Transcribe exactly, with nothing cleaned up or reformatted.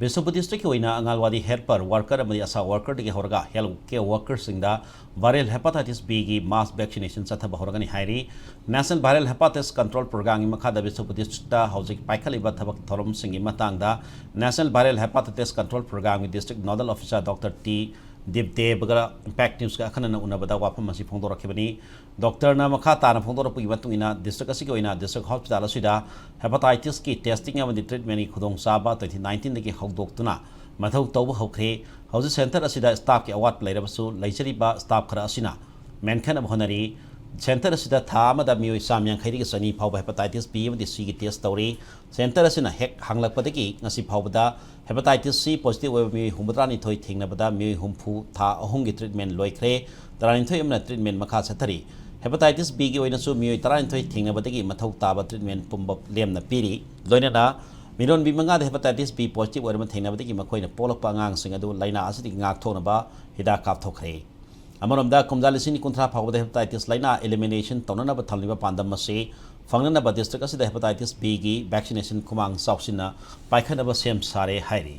ꯕꯤꯁꯅꯨꯄꯨꯔ ꯗꯤꯁꯇ꯭ꯔꯤꯛꯀꯤ ꯑꯣꯏꯅ ꯑꯉꯥꯟꯋꯥꯗꯤ helper, worker ꯑꯃꯗꯤ ꯑꯁꯥ ꯋꯥꯔꯀꯔꯗꯒꯤ ꯍꯧꯔꯒ ꯍꯦꯜꯊ ꯀꯦꯌꯔ ꯋꯥꯔꯀꯔꯁꯤꯡꯗ viral hepatitis B ꯒꯤ mass vaccination ꯆꯠꯊꯕ ꯍꯧꯔꯒꯅꯤ ꯍꯥꯏꯔꯤ꯫ National Viral Hepatitis Control Programꯒꯤ ꯃꯈꯥꯗ ꯕꯤꯁꯅꯨꯄꯨꯔ ꯗꯤꯁꯇ꯭ꯔꯤꯛꯇ ꯍꯧꯖꯤꯛ ꯄꯥꯏꯈꯠꯂꯤꯕ ꯊꯕꯛ ꯊꯧꯔꯝꯁꯤꯡꯒꯤ ꯃꯇꯥꯡꯗ National Viral Hepatitis Control Programꯒꯤ district nodal officer doctor T ꯗꯤꯞꯗꯦꯕꯒ ꯏꯝꯄꯦꯛ ꯅ꯭ꯌꯨꯁꯀ ꯑꯈꯟꯅꯅ ꯎꯅꯕꯗ ꯋꯥꯐꯝ ꯑꯁꯤ ꯐꯣꯡꯗꯣꯔꯛꯈꯤꯕꯅꯤ꯫ ꯗꯣꯛꯇꯔꯅ ꯃꯈꯥ ꯇꯥꯅ ꯐꯣꯡꯗꯣꯔꯛꯄꯒꯤ ꯃꯇꯨꯡ ꯏꯟꯅ, ꯗꯤꯁꯇ꯭ꯔꯤꯛ ꯑꯁꯤꯒꯤ ꯑꯣꯏꯅ ꯗꯤꯁꯇ꯭ꯔꯤꯛ ꯍꯣꯁꯄꯤꯇꯥꯜ ꯑꯁꯤꯗ hepatitis ꯀꯤ testing ꯑꯃꯗꯤ treatment ꯀꯤ ꯈꯨꯗꯣꯡꯆꯥꯕ twenty nineteen ꯗꯒꯤ ꯍꯧꯗꯣꯛꯇꯨꯅ ꯃꯊꯧ ꯇꯧꯕ ꯍꯧꯈ꯭ꯔꯦ꯫ ꯍꯧꯖꯤꯛ ꯁꯦꯟꯇꯔ ꯑꯁꯤꯗ staff ꯀꯤ ꯑꯋꯥꯠꯄ ꯂꯩꯔꯕꯁꯨ, ꯂꯩꯖꯔꯤꯕ staff ꯈꯔ ꯑꯁꯤꯅ ꯃꯦꯟꯈꯠꯅꯕ ꯍꯣꯠꯅꯔꯤ꯫ ꯁꯦꯟꯇꯔ ꯑꯁꯤꯗ ꯊꯥ ꯑꯃꯗ ꯃꯤꯑꯣꯏ ꯆꯥꯝ ꯌꯥꯡꯈꯩꯗꯒꯤ ꯆꯅꯤ ꯐꯥꯎꯕ hepatitis B ꯑꯃꯗꯤ C ꯒꯤ test ꯇꯧꯔꯤ꯫ ꯁꯦꯟꯇꯔ ꯑꯁꯤꯅ ꯍꯦꯛ ꯍꯥꯡꯂꯛꯄꯗꯒꯤ ꯉꯁꯤ ꯐꯥꯎꯕꯗ hepatitis C positive ꯑꯣꯏꯕ ꯃꯤꯑꯣꯏ ꯍꯨꯝꯐꯨꯇꯔꯥꯅꯤꯊꯣꯏ ꯊꯦꯡꯅꯕꯗ ꯃꯤꯑꯣꯏ ꯍꯨꯝꯐꯨ ꯊꯥ ꯑꯍꯨꯝꯒꯤ treatment ꯂꯣꯏꯈ꯭ꯔꯦ꯫ ꯇꯔꯥꯅꯤꯊꯣꯏ ꯑꯃꯅ treatment ꯃꯈꯥ ꯆꯠꯊꯔꯤ꯫ Hepatitis B ꯒꯤ ꯑꯣꯏꯅꯁꯨ ꯃꯤꯑꯣꯏ ꯇꯔꯥꯅꯤꯊꯣꯏ ꯊꯦꯡꯅꯕꯗꯒꯤ ꯃꯊꯧ ꯇꯥꯕ treatment ꯄꯨꯝꯕ ꯂꯦꯝꯅ ꯄꯤꯔꯤ꯫ ꯂꯣꯏꯅꯅ ꯃꯤꯔꯣꯟꯕꯤ ꯃꯉꯥꯗ hepatitis B positive ꯑꯣꯏꯔꯕ ꯊꯦꯡꯅꯕꯗꯒꯤ ꯃꯈꯣꯏꯅ ꯄꯣꯛꯂꯛꯄ ꯑꯉꯥꯡꯁꯤꯡ ꯑꯗꯨ ꯂꯥꯏꯅꯥ ꯑꯁꯤꯗꯒꯤ ꯉꯥꯛꯊꯣꯛꯅꯕ ꯍꯤꯗꯥꯛ ꯀꯥꯞꯊꯣꯛꯈ꯭ꯔꯦ꯫ ꯑꯃꯔꯣꯝꯗ, ꯀꯨꯝꯖꯥ ꯂꯤꯁꯤꯡ ꯀꯨꯟꯊ꯭ꯔꯥ ꯐꯥꯎꯕꯗ hepatitis ꯂꯥꯏꯅꯥ elimination ꯇꯧꯅꯅꯕ ꯊꯝꯂꯤꯕ ꯄꯥꯟꯗꯝ ꯑꯁꯤ ꯐꯪꯅꯅꯕ ꯗꯤꯁꯇ꯭ꯔꯤꯛ ꯑꯁꯤꯗ hepatitis B ꯒꯤ vaccination ꯈꯨꯃꯥꯡ ꯆꯥꯎꯁꯤꯟꯅ ꯄꯥꯏꯈꯠꯅꯕ ꯁꯦꯝ ꯁꯥꯔꯦ ꯍꯥꯏꯔꯤ꯫